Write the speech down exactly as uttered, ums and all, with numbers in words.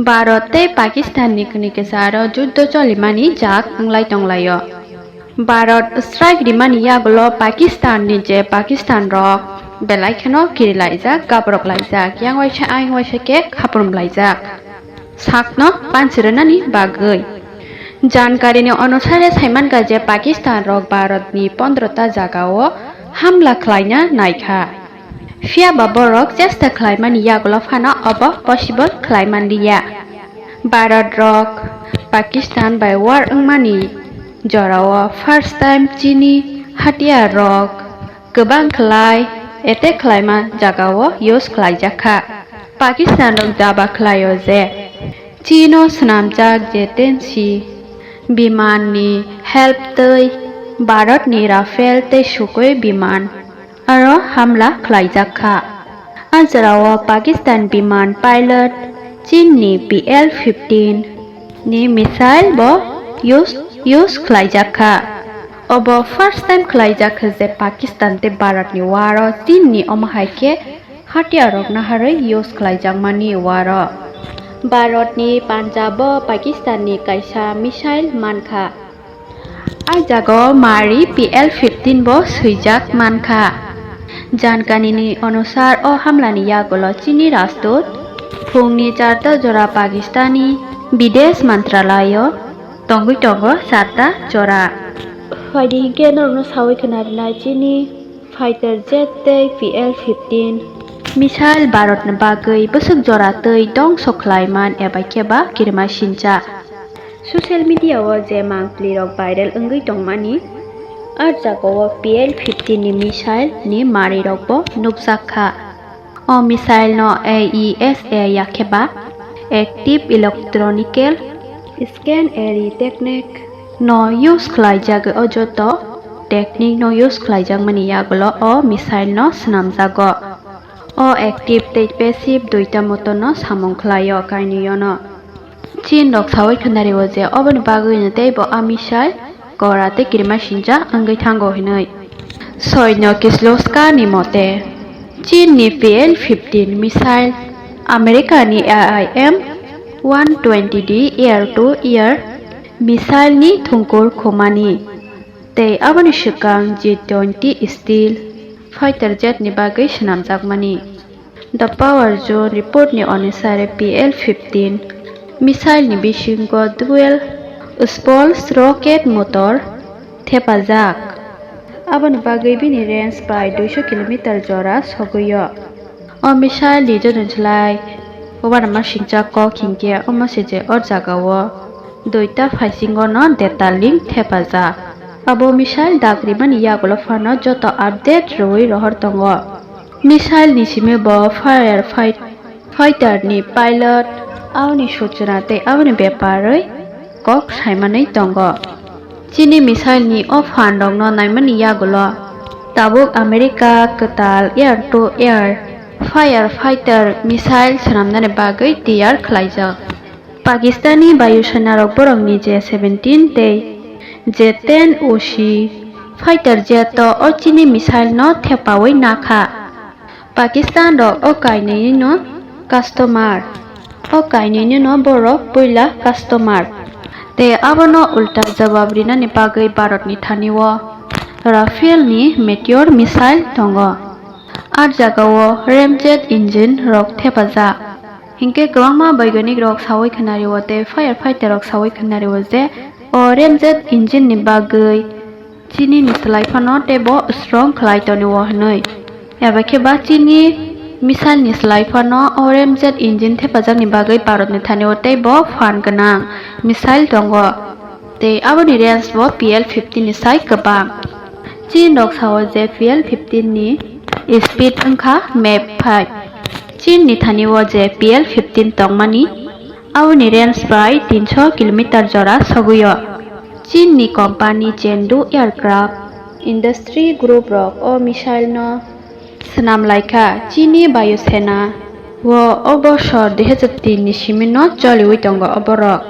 Bharat tei Pakistan ni kwnwi kwcharo juddo cholimani jak wnglai tonglaio. Bharat strike rimani yagulo Pakistan ni je Pakistan rok belai kheno kirilaijak, gabrok laijak, yang waisa ayang waisa khe khaprum laijak, sakno panchirinani bagwi. Jankarini onusare saimankha je Pakistan rok Bharat ni pondro ta jagao hamla khlaina naikha. Phiya ba borok chesta khlaimani yagulo phano obo possible khlai manliya. Bharat rok Pakistan bai war wngmani jorao first time chini hatiyar rok kwbang khlai attack khlaima jagao use khlaijak kha. Pakistan rok daba khlaio je Chino swnamjak Jet T C biman ni help twi Bharat ni Rafale tei Sukhoi biman aro hamla khlaijak kha. A jorao Pakistan biman pilot Chin ni P L fifteen ni missile bo use, use khlaijak kha. Obo first time khlaijak kha je Pakistan tei Bharat ni war o Chin ni omo hai khe Hatiyar rok naharwi use khlaijakmani uaro Bharat ni Punjab o Pakistan ni kaisa missile mankha. A jagao mari P L fifteen bo swijak mankha. Jankani ni onusar o hamla ni yagulo chini Rajdoot phung ni charta jora Pakistani Bidesh Mantralay o tongwi tongo charta jora. Phaidi hinkhe norokno sawi khwna rwnai chini fighter jet tei P L fifteen missile Bharat ni bagwi bwswk jora twi dongso khlai man eba khe ba kirima sincha. Social media o je mangpli rok viral wngwi tongmani, a jagao P L fifteen ni missile ni mari rok bo nukjak kha. O missile no A E S A ya khe ba active electronical scan area technique no use khlai jagwi, o joto technique no use khlai jakmani yagulo o missile no swnamjago. O active tei passive duita motor no samung khlaio kainwi ono. Chin rok sawi khwnario je oboni bagwino teibo a missile kora tei kirima sincha wngwi thango hinwi. Soino Kisloska ni mote, Chin ni P L fifteen missile America ni A I M one twenty D air to air missile ni thungkur khumani tei aboni swkang J twenty stealth fighter jet ni bagwi swnamjakmani. The Power Zone report ni onusare P L fifteen missile ni bisingo dual spulse rocket motor thepajak. Aboni bagwi bini range bai duiso kilometer jora sogwio. O missile ni joto slai uanama singcha kok hinkhe omo se je o jagao duita phaisingo no detaling thepajak. Abo missile dagrimani yagulo phano joto update rwui rohor tongo. Missile ni simi bo fire fight-, fighter ni pilot, aboni suchuna tei aboni beparwi kok saimanwi tongo. Chini missile ni o phan rokno naimani yagulo tabuk America kwtal air to air fire fighter missile swnamnani bagwi tiyar khlaijak. Pakistani Bayu Sena rok borokni J seventeen tei J ten O C fighter jet o chini missile no thepawi nakha. Pakistan rok o kainwini no customer, o kainwini no borok puila customer. Tei abono ulta jawab rinani bagwi Bharat ni thani o Rafale ni Meteor missile tongo. A jagao ramjet engine rok thepajak. Hinkhe kwbangma boigonik rok sawi khwnario tei fire fighter rok sawi khwnario je o ramjet engine ni bagwi chini ni slai phano teibo strong khlai tonio hwnwi. Eba khe ba chini missile ni slai phano o ramjet engine thepajakni bagwi Bharat ni thani o teibo phan gwnang missile tongo. Tei aboni range bo P L fifteen ni sai kwbang. Chin rok sao je P L fifteen ni speed wngkha Mach five. Chin ni thani o je P L fifteen tongmani, aboni range bai tinso kilometer jora sogwio. Chin ni company Chengdu Aircraft Industry Group rok o missile no swnam laikha. Chini Bayu Sena o o bosor dui hazar tin ni simi no choliwi tongo o borok.